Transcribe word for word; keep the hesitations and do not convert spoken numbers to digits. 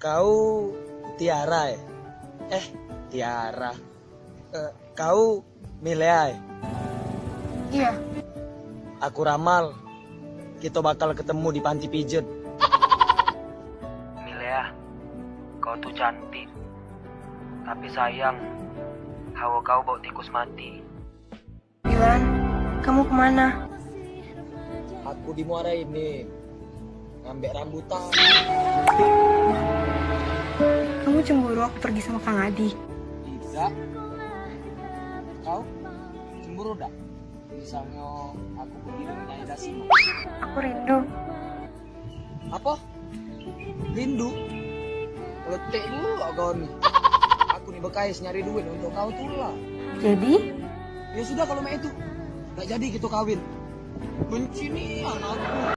Kau Tiara, eh? Eh, Tiara. Eh, kau Milea, eh? Iya. Aku ramal, kita bakal ketemu di panti pijet. Milea, kau tuh cantik. Tapi sayang, hawa kau bau tikus mati. Dilan, kamu kemana? Aku di muara ini, ngambek rambutan. Kamu cemburu aku pergi sama Kang Adi? Tidak. Kau cemburu dak? Misalnya aku pergi dengan Nyai Dasima. Aku rindu. Apa? Rindu? Letek dulu kau ni. Aku ni bekais nyari duit untuk kau tulah. Jadi? Ya sudah kalau mak itu. Tak jadi kita kawin. Benci ni anakku.